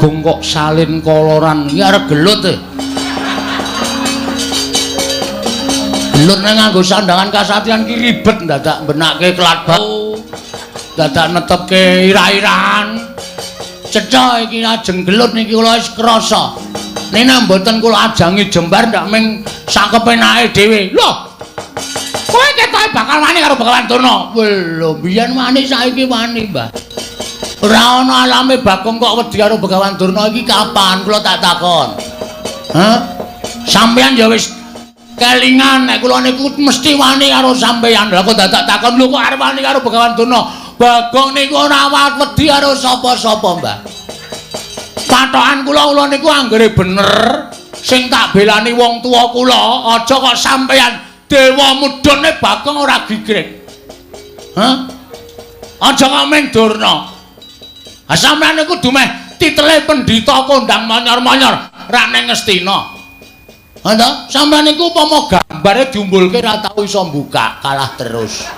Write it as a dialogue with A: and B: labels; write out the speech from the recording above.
A: Bagong kok salin koloran iki arep gelut e. Gelut nek nganggo sandangan kasatriyan ki ribet dadak benake klatbak. Dadak netepke ira-irahan. Cetha iki ajeng gelut niki kula wis krasa. Nek mboten kula ajangi jembar ndak ming sakepenake dhewe. Lho. Kowe ketoke bakal wani karo Begawan Durna. Lho, biyen wani saiki wani, Mbah. Ora ana alame Bagong kok wedi karo Begawan Durna iki kapan kula tak takon. Hah? Sampeyan ya wis kelingan nek kula niku mesti wani karo sampeyan. Lah kok dadak takon lho kok arep wani karo Begawan Durna? Bagong niku ora wedi karo sapa-sapa, Mbah. Patokan kula kula niku anggere bener sing tak belani wong tuwa kula, aja kok sampeyan dewa mudhune Bagong ora gigrik. Hah? Aja kok ming Durna. Ha sampeyan niku dumeh titele pendhita kondang manyor-manyor rak ning Ngastina. Ha ta? Sampeyan niku upama gambare diumbulke ora tau iso mbuka, kalah terus.